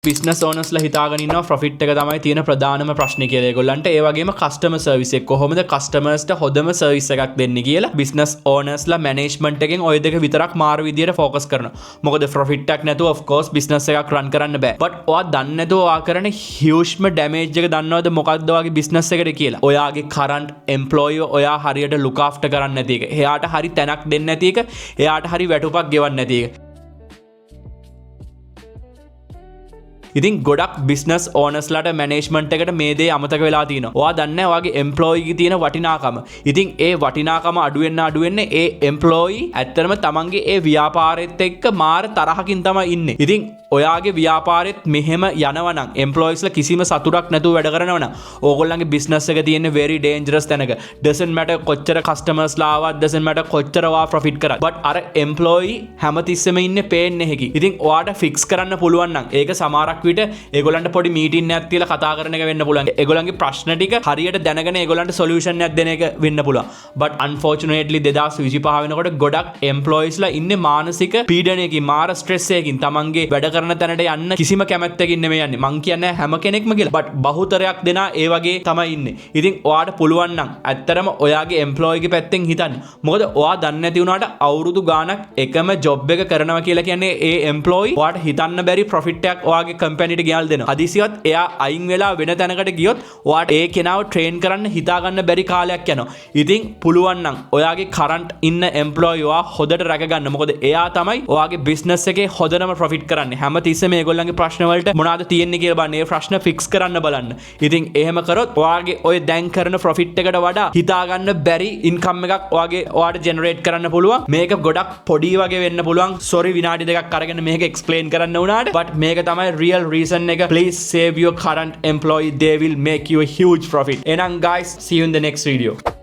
Business ඕනර්ස්ලා හිතාගෙන ඉන්නවා profit එක තමයි තියෙන ප්‍රධානම ප්‍රශ්නේ කියලා ඒගොල්ලන්ට. ඒ වගේම කස්ටමර් සර්විස් එක, කොහොමද කස්ටමර්ස්ට හොඳම සර්විස් එකක් දෙන්නේ කියලා බිස්නස් ඕනර්ස්ලා මැනේජ්මන්ට් එකෙන් ඔය දෙක විතරක් මාර විදියට ෆෝකස් කරනවා. මොකද ප්‍රොෆිට් එකක් නැතුව ඔෆ් කෝස් බිස්නස් එකක් රන් කරන්න බෑ. බට් ඔයා දන්නේ නැතුව ඔයා කරන හියුජ්ම ඩැමේජ් එක දන්නවද මොකක්ද ඔයාගේ බිස්නස් එකට කියලා? ඔයාගේ කරන්ට් එම්ප්ලොයිව ඔයා හරියට ලුක් ආෆ්ටර් කරන්නේ නැති එක. එයාට හරි තැනක් දෙන්නේ නැති එක. එයාට හරි වැටුපක් ගෙවන්නේ නැති එක. ඉතින් ගොඩක් බිස්නස් ඕනර්ස්ලාට, මැනේජ්මන්ට් එකට මේ දේ අමතක වෙලා තියෙනවා. ඔයා දන්නේ නැහැ ඔයාගේ එම්ප්ලොයිගේ තියෙන වටිනාකම. ඉතින් ඒ වටිනාකම අඩු වෙන්න අඩු වෙන්න ඒ එම්ප්ලොයි ඇත්තටම තමන්ගේ ඒ ව්‍යාපාරෙත් එක්ක මාර තරහකින් තමයි ඉන්නේ. ඉතින් ඔයාගේ ව්‍යාපාරෙත් මෙහෙම යනවා නම්, එම්ප්ලොයිස්ලා කිසිම සතුටක් නැතුව වැඩ කරනවා නම්, ඕගොල්ලන්ගේ බිස්නස් එක තියෙන්නේ very dangerous තැනක. Doesn't matter කොච්චර කස්ටමර්ස්ලා ආවත්, doesn't matter කොච්චර ඔයා ප්‍රොෆිට් කරත්. But අර එම්ප්ලොයි හැමතිස්සෙම ඉන්නේ පේන් එකකින්. ඉතින් ඔයාට ෆික්ස් කරන්න පුළුවන් නම් ඒක සමහරක් විට ඒගොල්ලන්ට පොඩි මීටින් එකක් තියලා කතා කරන එක වෙන්න පුළුවන්. ඒගොල්ලන්ගේ ප්‍රශ්න ටික හරියට දැනගෙන ඒගොල්ලන්ට සොලියුෂන් එකක් දෙන එක වෙන්න පුළුවන්. But unfortunately 2025 වෙනකොට ගොඩක් එම්ප්ලොයිස්ලා ඉන්නේ මානසික පීඩනයකින්, මාර ස්ට්‍රෙස් එකකින්. තමන්ගේ වැඩ කරන තැනට යන්න කිසිම කැමැත්තකින් නෙමෙයි යන්නේ. මං කියන්නේ හැම කෙනෙක්ම කියලා. බට් බහුතරයක් දෙනා ඒ වගේ තමයි ඉන්නේ. ඉතින් ඔයාට පුළුවන් නම් ඇත්තටම ඔයාගේ එම්ප්ලොයිගේ පැත්තෙන් හිතන්න. මොකද ඔයා දන්නේ නැති වුණාට අවුරුදු ගාණක් එකම ජොබ් එක කරනවා කියලා කියන්නේ ඒ එම්ප්ලොයි ඔයාට හිතන්න බැරි ප්‍රොෆිට් එකක් ඔයාගේ කම්පැනිට ගෙනල් දෙනවා. හදිසියවත් එයා අයින් වෙලා වෙන තැනකට ගියොත් ඔයාට ඒ කෙනාව ට්‍රේන් කරන්න හිතා ගන්න බැරි කාලයක් යනවා. ඉතින් පුළුවන් නම් ඔයාගේ කරන්ට් ඉන්න එම්ප්ලොයි ඔයා හොඳට රැකගන්න. මොකද එයා තමයි ඔයාගේ බිස්නස් එකේ හොඳටම ප්‍රොෆිට් කරන්නේ. හැම තිස්සෙම ඒගොල්ලන්ගේ ප්‍රශ්න වලට මොනවද තියෙන්නේ කියලා බලන්න. ඒ ප්‍රශ්න ෆික්ස් කරන්න බලන්න. ඉතින් එහෙම කරොත් ඔයාගේ ඔය දැන් කරන ප්‍රොෆිට් එකට වඩා හිතා ගන්න බැරි ඉන්කම් එකක් ඔයාට ජෙනරේට් කරන්න පුළුවන්. මේක ගොඩක් පොඩි වගේ වෙන්න පුළුවන්. සොරි විනාඩි 2ක් අරගෙන මේක එක්ස්ප්ලේන් කරන්න වුණාට. බට් මේක තමයි රියල් රීසන් එක. Please save your current employee. They will make you a huge profit. එහෙනම් guys, see you in the next video.